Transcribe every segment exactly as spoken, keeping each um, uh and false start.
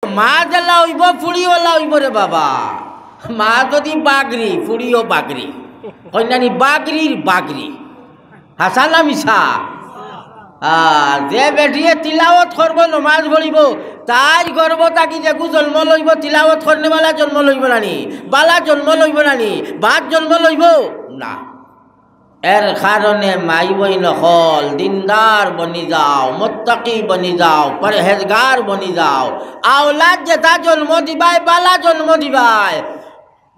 মা যেলা অইবো, ফুড়িও অলা অইবো রে বাবা। মা যুদি বাগরি, ফুড়িও বাগরি। কইন্যানি বাগরির বাগরি। হাছা না মিছা? আ, যে বেটিয়ে তিলাওত করবো, নমাজ পড়িবো, তাইর গর্ভ থাকি যেগু জন্ম লইবো, তিলাওত করনেওয়ালা জন্ম লইবো না নি? বালা জন্ম লইবো না নি? বাদ জন্ম লইবো না। এর কারণে মাই বইন অকল, দিনদার বনি যাও, মুত্তাকি বনি যাও, পরহেজগার বনি যাও। আওলাদ যেতা জন্ম দিবায়, বালা জন্ম দিবায়।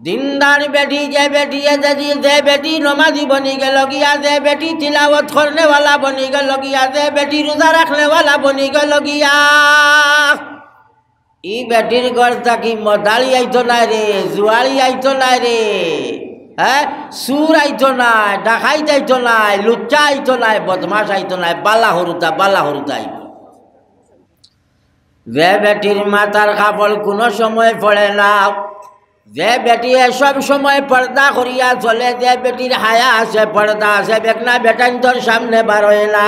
দিনদার বেটি, যে বেটি, যে, যে, যে বেটি নমাজি বনি গেল গিয়া, যে বেটি তিলাওত করনেওয়ালা বনি গেল গিয়া, যে বেটি রোজা রাখনেওয়ালা বনি গেল গিয়া, ই বেটির ঘর থাকি মদালি আইতো নায় রে, জুয়ারি আইতো নায় রে, হ্যাঁ, চুর আইতো নায়, ডাকাইত আইতো নায়, লুচ্চা আইতো নায়, বদমাশ আইতো নায়, বালা হুরুতা, বালা হুরুতা আইবো। যে বেটির মাথার কাপড় কুনু সময় পড়ে না, যে বেটিয়ে সব সময় পর্দা করিয়া চলে, যে বেটির হায়া আছে, পর্দা আছে, বেগনা বেটাইন্তর সামনে বারয় না।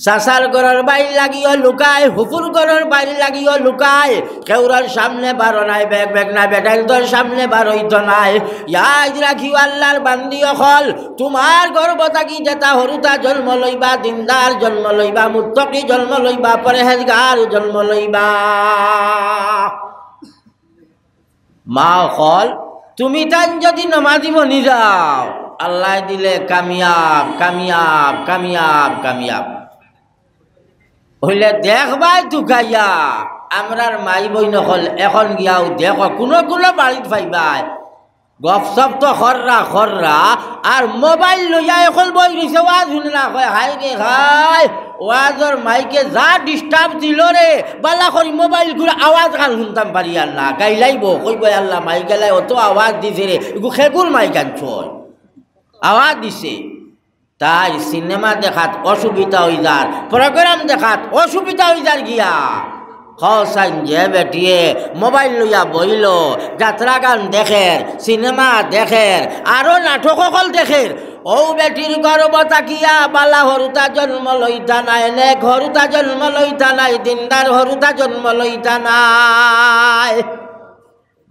চাচার ঘরর বাইর লাগিও লুকায়, ফুফুর ঘরর বাইর লাগিও লুকায়, কেউরর সামনে বারো নায়, বেগ বেগনা বেটাইন্তর সামনে বারইতো নায়। ইয়াদ রাখিও আল্লার বান্দি অকল, তুমার গর্ভ থাকি যেতা হুরুতা জন্ম লইবা, দিনদার জন্ম লইবা, মুত্তাকি জন্ম লইবা, পরহেজগার জন্ম লইবা। মা অকল, তুমি তাইন যুদি নমাজি বনি যাও, আল্লায় দিলে কামিয়াব, কামিয়াব, কামিয়াব, কামিয়াব। অইলে দেখবায় তুকাইয়া, আমরার মাই বইন অকল অখন গিয়াও দেখো, কুনু কুনু বাড়িত পাইবায়, গফসফ তো কররা, কররা, আর মোবাইল লইয়া অকল বই রইছে, ওয়াজ হুনে না, কয়, "হায় রে হায়, ওয়াজর মাইকে যা disturb দিল রে, বালা করি মোবাইল গুলো আওয়াজ খান হুনতাম পারিয়ার না।" গাইলাইবো, কইবো, "আল্লা, মাইক গালায় অত আওয়াজ দিছে রে, ইগু খেগুর মাইক আনছইন, আওয়াজ দিছে।" তাই সিনেমা দেখাত অসুবিধা অই যার, program দেখাত অসুবিধা অই যার গিয়া। কও চাইন, যে বেটিয়ে মোবাইল লইয়া বইলো, যাত্রা গান দেখের, সিনেমা দেখের, আরো নাটক অকল দেখের, অউ বেটির গর্ভ থাকিয়া বালা হুরুতা জন্ম লইতা নায়, নেক হুরুতা জন্ম লইতা নায়, দিনদার হুরুতা জন্ম লইতা নায়।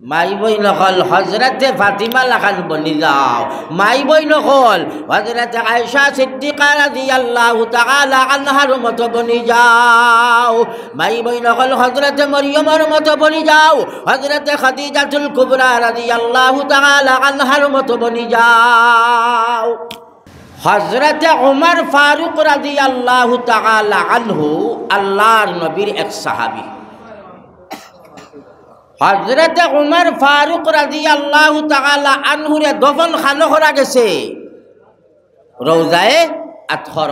মাই বইন অকল, হজরতে ফাতিমা লাখান বনি যাও। মাই বইন অকল, হজরতে আয়েশা সিদ্দিকা রাদিয়াল্লাহু তাআলা আনহার মতো বনি যাও। মাই বইন অকল, হজরতে মরিয়মর মতো বনি যাও, হজরতে খাদিজাতুল কুবরা রাদিয়াল্লাহু তাআলা আনহার মতো বনি যাও। হজরতে উমর ফারুক রাদিয়াল্লাহু তাআলা আনহু আল্লার নবীর এক সাহাবী। হজরতে উমর ফারুক রাদিয়াল্লাহু তাআলা আনহুরে দফন খানো করা গেছে রওজায়ে আতহর।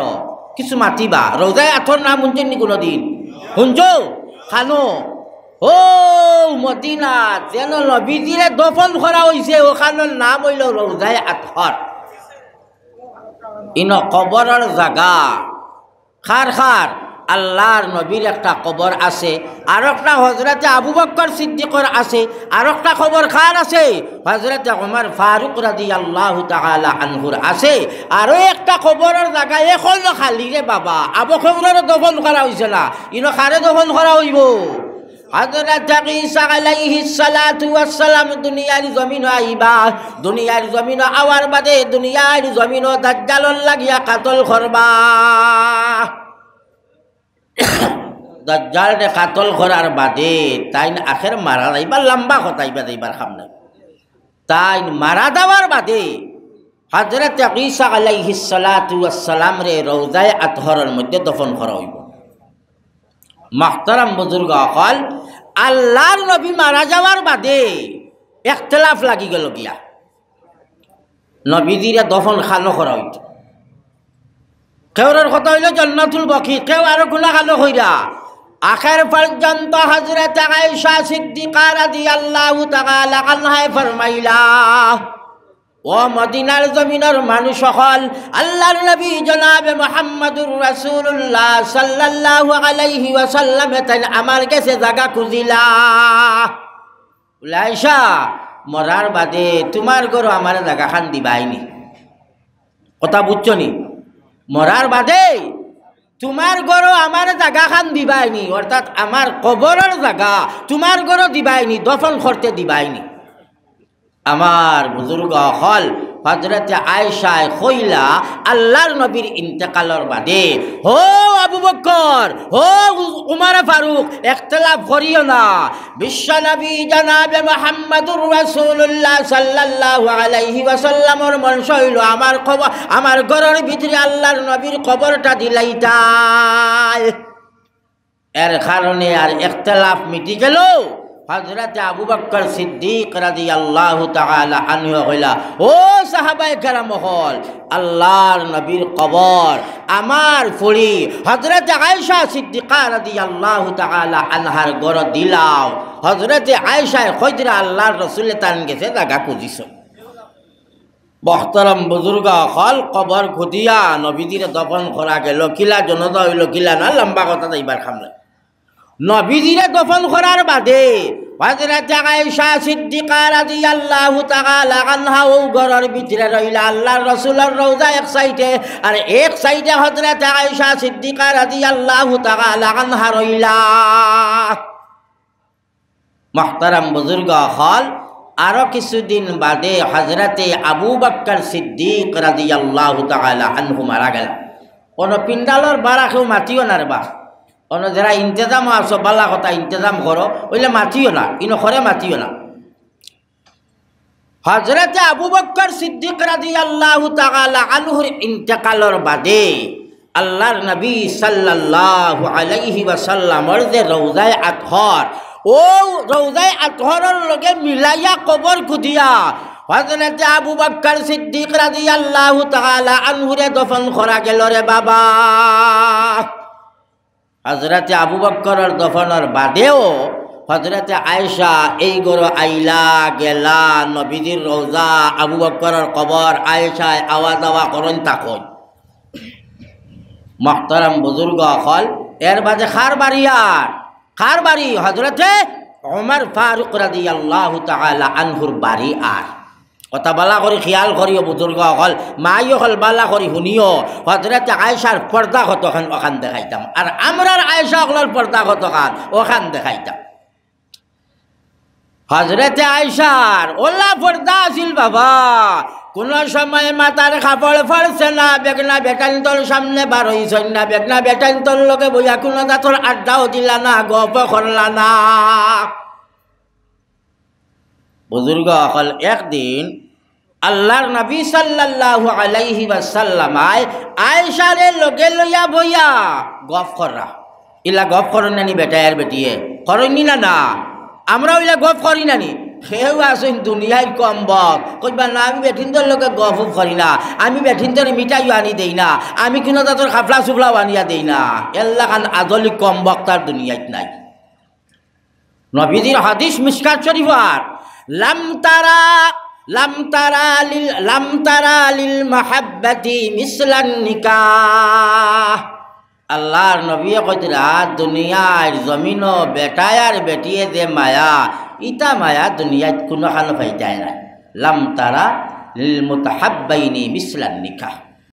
কিছু মাতিবা, রওজায়ে আতহর নাম হুনছইন নি কুনুদিন? হুনছো? খানো। অউ মদিনা যেন নবীজিরে দফন করা অইছে, অখানর নাম অইলো রওজায়ে আতহর। ইনো কবরর জাগা। কার কার? আল্লার নবীর একটা কবর আছে, আরোকটা হজরতে আবু বকর সিদ্দিকর আছে, আরোকটা কবর কার আছে? হজরতে উমর ফারুক রাদিয়াল্লাহু তাআলা আনহুর আছে। আরো একটা কবরর জাগা অখনো খালি রে বাবা, আবু বকররে দফন করা অইছে না, ইনো কারে দফন করা অইবো? হজরতে ঈসা আলাইহিস সালাতু ওয়াস সালাম দুনিয়ার জমিনো আইবা, দুনিয়ার জমিনো আওয়ার বাদে দুনিয়ার জমিনো দাজ্জালর লাগিয়া কাতল করবা। দাজ্জালরে কাতল করার বাদে তাইন আখের মারা যাইবা, লম্বা কথা ইবা যাইবার কাম নাই। তাইন মারা যাওয়ার বাদে হজরতে ঈসা আলাইহিস সালাতু ওয়াস সালামরে রওজায়ে আতহরর মধ্যে দফন করা অইবো। মুহতারাম বুজুর্গ অকল, আল্লার নবী মারা যাওয়ার বাদে ইখতিলাফ লাগি গেল গিয়া, নবীজিরে দফন খানো করা অইতো। কেউরর কথা অইলো জান্নাতুল বকি, কেউ আরো কুনা খানো কইরা। আখের পর্যন্ত হজরতে আয়েশা সিদ্দিকা রাদিয়াল্লাহু তাআলা আনহায় ফরমাইলা, ও মদিনার জমিনর মানুষ অকল, আল্লার নবী জনাবে মুহাম্মাদুর রাসূলুল্লাহ সাল্লাল্লাহু আলাইহি ওয়াসাল্লামে তাইন আমার গেছে জাগা খুজিলা। বুলে, আয়েশা, মরার বাদে তুমার ঘরো আমারে জাগাখান দিবায়নি? কথা বুজছো নি? মরার বাদে তুমার ঘরো আমার জাগাখান দিবায়নি, অর্থাৎ আমার কবরর জাগা তুমার ঘরো দিবায়নি, দফন করতে দিবায়নি। আমার বুজুর্গ অকল, হযরতে আয়েশায় কইলা, আল্লার নবীর ইন্তেকালর বাদে, "হো আবু বকর, হো উ-, উমর ফারুক, ইখতিলাফ করিও না।" বিশ্বনবী জনাবে মুহাম্মাদুর রাসূলুল্লাহ সাল্লাল্লাহু আলাইহি ওয়াসাল্লামর মনশা অইলো আমার কবর, আমার ঘরর ভিতরে আল্লার নবীর কবরটা দিলাইতায়। এর কারণে আর ইখতিলাফ মিটি গেল। হযরতে আবু বকর সিদ্দিক রাদিয়াল্লাহু তাআলা আনহু কইলা, "ও সাহাবায়ে কেরাম অকল, আল্লার নবীর কবর আমার ফুড়ি হযরতে আয়েশা সিদ্দিকা রাদিয়াল্লাহু তাআলা আনহার ঘরো দিলাও।" হযরতে আয়েশায় কইতরা আল্লার রসুলে তান গেছে জাগা খুজিছইন। মহতরম বুজুর্গ অকল, কবর খুদিয়া নবীজিরে দফন করা গেল। কিলা জানাজা অইলো, কিলা না, লম্বা কথা যাইবার কাম নাই। নবীজিরে দফন করার বাদে হযরতে আয়েশা সিদ্দিকা রাদিয়াল্লাহু তাআলা আনহা অউ ঘরর ভিতরে রইলা। আল্লার রসুলর রওজা এক সাইডে, আর এক সাইডে হযরতে আয়েশা সিদ্দিকা রাদিয়াল্লাহু তাআলা আনহা রইলা। মহতরম বুজুর্গ অকল, আরো কিছুদিন বাদে হযরতে আবু বকর সিদ্দিক রাদিয়াল্লাহু তাআলা আনহু মারা গেলা। অনো পিন্ডালর বারা কেউ মাতিও না রে বা। অনো যেরা ইন্তেজামো আছো, বালা কথা ইন্তেজাম করো, অইলে মাতিও না, ইনো করে মাতিও না। হযরতে আবু বকর সিদ্দিক রাদিয়াল্লাহু তাআলা আনহুর ইন্তেকালর বাদে আল্লার নবী সাল্লাল্লাহু আলাইহি ওয়াসাল্লামর যে রওজায়ে আতহর, অউ রওজায়ে আতহরর লগে মিলাইয়া কবর খুদিয়া হযরতে আবু বকর সিদ্দিক রাদিয়াল্লাহু তাআলা আনহুরে দফন করা গেল রে বাবা। হযরতে আবু বকরর দফনর বাদেও হযরতে আয়েশা এই ঘরো আইলা, গেলা, নবীজির রওজা, আবু বকরর কবর, আয়েশায় আওয়া যাওয়া করইন থাকইন। মহতরম বুজুর্গ অকল, এর বাদে কার বাড়ি আর? কার বাড়ি? হযরতে ওমর ফারুক রাদিয়াল্লাহু তাআলা আনহুর বাড়ি আর। কথা বালা করি খিয়াল করিও বুজুর্গ অকল, মাই অকল বালা করি হুনিও, হযরতে আয়েশার পর্দা কতখান অখান দেখাইতাম, আর আমরার আয়েশা অকলর পর্দা কতখান অখান দেখাইতাম। হযরতে আয়েশার অলা পর্দা আছিল বাবা, কুনু সময় মাথার কাপড় ফাড়ছে না, বেগনা বেটাইন্তর সামনে বার অইছইন না, বেগনা বেটাইন্তর লগে বইয়া কুনু জাতর আড্ডাও দিলা না, গফও করলা না। বুজুর্গ অকল, একদিন আল্লার নবী সাল্লাল্লাহু আলাইহি ওয়াসাল্লাম আয় আয়েশারে লগে লইয়া বইয়া গফ কররা। ইলা গফ করইন না নি বেটায় আর বেটিয়ে? করইন নি না, না? আমরাও ইলা গফ করি না নি? কেউ আছইন দুনিয়ার কম বক, কইবা না, "আমি বেটিন্তর লগে গফ উফ করি না, আমি বেটিন্তরে মিঠাইও আনি দেই না, আমি কুনু জাতর খাফলা সুফলাও আনিয়া দেই না।" এল্লাখান আজলি কম বক্তা আর দুনিয়াত নাই। নবীজির হাদিস মিশকাত শরীফর, "লাম তারা, লাম তারা লিল, লাম তারা লিল মাহাব্বাতি মিসলান নিকাহ।" আল্লার নবীয়ে কইতরা, দুনিয়ার জমিনো বেটায় আর বেটিয়ে যে মায়া, ইতা মায়া দুনিয়াত কুনুখানো পাইতায় নায়। "লাম তারা লিল মুতাহাব্বাইনি মিসলান নিকাহ।"